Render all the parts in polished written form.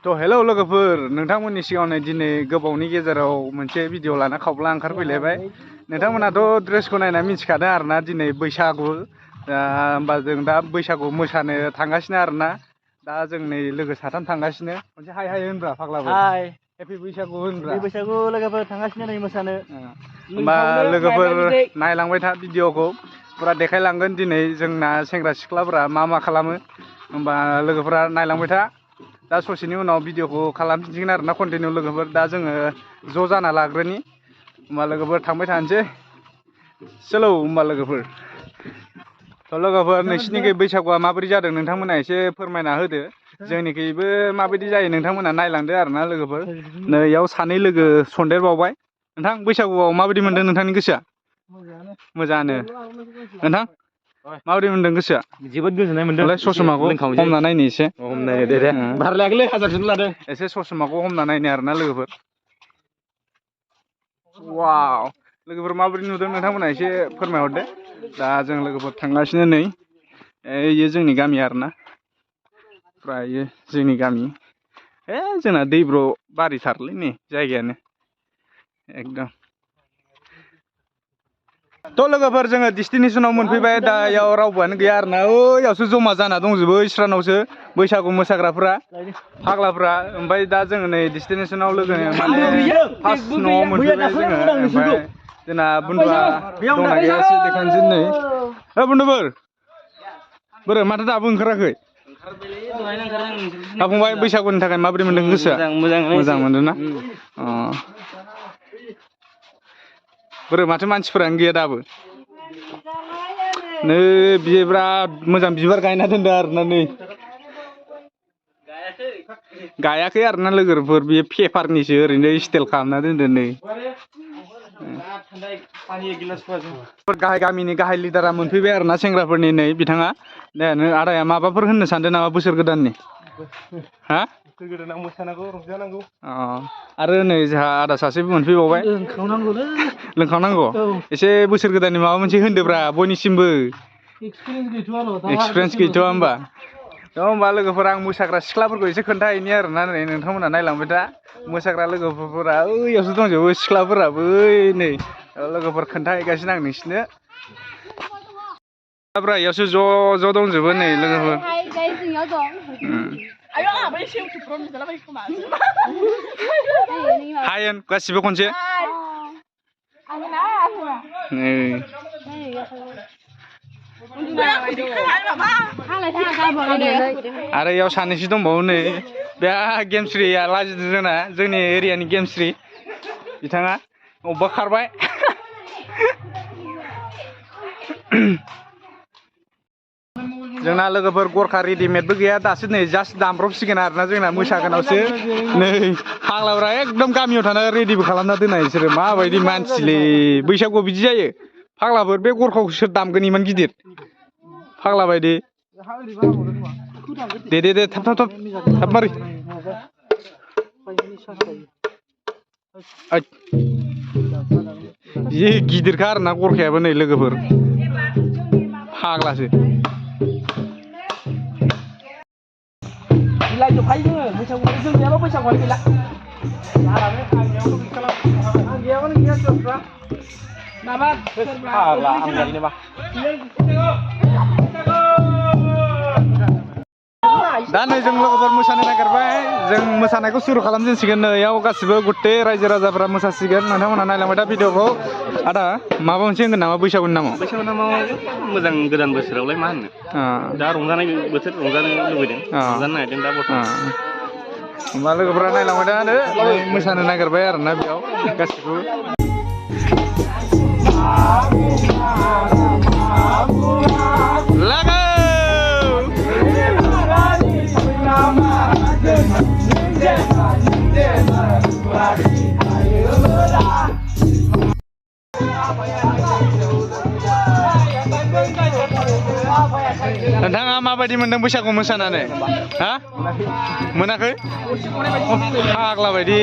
थ' हेलौ लोगोफोर नोंथांमोननि सिगाङावनो दिनै गोबावनि गेजेराव मोनसे भिडिअ लाना खावब्ला ओंखारफैलायबाय। नोंथांमोनाथ' ड्रेसखौ नायना मिथिखादों आरोना दिनै बैसागु होमबा जों दा बैसागु मोसानो थांगासिनो आरोना। दा जों नै लोगो साथाम थांगासिनो मोनसे हाय हाय होनब्रा फाग्लाबो हाय हेपि बैसागु होनब्रा हेपि बैसागु लोगोफोर थांगासिनो नै मोसानो। होमबा लोगोफोर नायलांबाय था भिडिअखौ फुरा देखायलांगोन दिनै जोंना सेंग्रा सिख्लाफोरा मा मा खालामो। होमबा लोगोफोरा नायलांबाय था दा ससेनि उनाव भिडिअखौ खालामफिनसिगोन आरोना कन्टिनिउ लोगोफोर दा जोङो ज' जाना लाग्रोनि होमबा लोगोफोर थांबाय थानोसै सोलौ होमबा लोगोफोर। थ' लोगोफोर नोंसिनिखै बैसागुआ माबोरै जादों नोंथांमोना एसे फोरमायना होदो। जोंनिखैबो माबायदि जायो नोंथांमोना नायलांदो आरोना लोगोफोर। नै इयाव सानै लोगो सन्देरबावबाय। नोंथां बैसागुआव माबायदि मोनदों नोंथांनि गोसोआ? मोजाङानो नोंथां माबोरै मोनदों गोसोआ? जोबोद गोजोननाय मोनदों। ससमाखौ हमना नायनो एसे हमनाय दे बार लायाखैलै हाजारसोल' लादों एसे ससमाखौ हमना नायनो आरोना लोगोफोर। वाव लोगोफोर माबोरै नुदों नोंथांमोना एसे फोरमायहरदो। दा जों लोगोफोर थांगासिनो नै इयो जोंनि गामि आरोना फ्राय इयो जोंनि गामि। जोंना दैब्र' बारिथारलै नै जायगायानो एकदम। थ' लोगोफोर जोङो डेस्टिनेसनाव मोनफैबाय दा इयाव रावबोआनो गैया आरोना ओइयावसो जमा जाना दंजोबो इस्रानावसो बैसागु मोसाग्राफ्रा फाग्लाफ्रा। ओमफ्राय दा जोङो नै डेस्टिनेसनाव लोगो माने फार्स्ट न'आव मोनफैबाय जोङो। ओमफ्राय जोंना बुन्दुआ दंना गैया एसे देखायनोसै नै बुन्दुफोर बोरो माथो दाबो ओंखाराखै? फंबाय बैसागुनि थाखाय माबोरै मोनदों गोसोआ? मोजां मोनदों ना? बोरो माथो मानसिफोरानो गैया दाबो? नै बियो बिराद मोजां बिबार गायना दोनदों आरोना नै गायाखै आरोना लोगोफोर बेयो पेपारनिसो ओरैनो स्टाइल खालामना दोनदों नै। गाहाय गामिनि गाहाय लिडारा मोनफैबाय आरोना सेंग्राफोरनि नै बिथाङा। दे नों आदाया माबाफोर होननो सानदों नामा बोसोर गोदाननि? हा बोसोर गोदानाव मोसानांगौ रंजानांगौ। आरो नै जोंहा आदा सासेबो मोनफैबावबाय। लोंखांनांगौ एसे बोसोर गोदाननि माबा मोनसे होनदोब्रा बयनिसिमबो। एक्सपिरियेन्स गैथ'आ होमबा? होमबा लोगोफोर आं मोसाग्रा सिख्लाफोरखौ एसे खोन्थाहैनि आरोना नै नोंथांमोना नायलांबाय था। मोसाग्रा लोगोफोरा ओइयावसो दंजोबो सिख्लाफोराबो ओइ नै लोगोफोर खोन्थाहैगासिनो आं नोंसिनो। इयावसो ज' दंजोबो नै लोगोफोर। हाय होन गासिबो खनसे। आरो इयाव सानैसो दंबावो नै बे गेमस्रिया लाजिदों जोंना जोंनि एरियानि गेमस्रि बिथाङा अबेबा खारबाय। जोंना लोगोफोर गरखा रेडिमेडबो गैया दासो नै जास्ट दामब्रबसिगोन आरोना जोंना मोसागोनावसो नै फाग्लाफ्रा एकदम गामियाव थाना रेडिबो खालामना दोननाय बिसोरो माबायदि मानसिलै बैसागुआव बिदि जायो फाग्लाफोर। बे गरखाखौ सोर दामगोन इमान गिदिर फाग्ला बायदि। दे थाब मारि। जि गिदिरखा आरोना गरखायाबो नै लोगोफोर फाग्लासो। बिलाइजोबखायो जोङो बैसागुआव जों गैयाबा बैसागुआनो गैला। दा नै जों लोगोफोर मोसानो नागिरबाय जों मोसानायखौ सुरु खालामजेनसिगोन नै इयाव गासिबो गथे रायजो राजाफ्रा मोसासिगोन। नोंथांमोना नायलांबाय दा भिडिअखौ। आदा माबा मोनसे होनगोन नामा बैसागुनि नामाव? बैसागुनि नामाव मोजां गोदान बोसोरावलाय मा होननो दा रंजानाय बोथोर रंजानो लुबैदों रंजानो नागिरदों दा बर्थमान। होमबा लोगोफोरा नायलांबाय दा मोसानो नागिरबाय आरोना बेयाव गासिबो। नोंथाङा माबायदि मोनदों बैसागु मोसानानै? हा मोनाखै? फाग्ला बायदि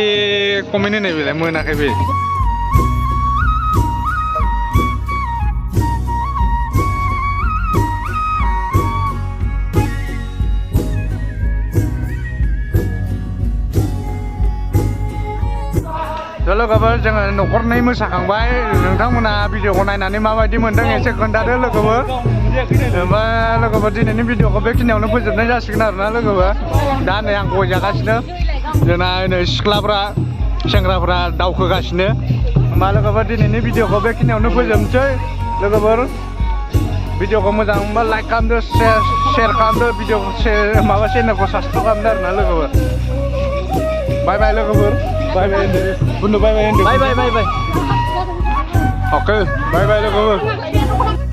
कमेन्ट होनाय बेलाय मोनाखै बे। थ' लोगोफोर जोङो न'खरनै मोसाखांबाय नोंथांमोना भिडिअखौ नायनानै माबायदि मोन्दों एसे खोन्थादो लोगोफोर ओमफ्राय लोगोफोर दिनैनि भिडिअखौ बेखिनियावनो फोजोबनाय जासिगोन आरोना लोगोफोर दा नै आं गय जागासिनो जोंना नै सिख्लाफ्रा सेंग्राफ्रा दावखोगासिनो होमबा लोगोफोर दिनैनि भिडिअखौ बेखिनियावनो फोजोबनोसै लोगोफोर भिडिअखौ मोजां मोनबा लाइक खालामदो शेयार खालामदो भिडिअखौ माबा चेनेलखौ साबसक्राइब खालामदो आरोना लोगोफोर बाय बाय लोगोफोर बाय बाय होनदो बुंदो बाय बाय होनदो बाय बाय बाय बाय अके बाय बाय लोगोफोर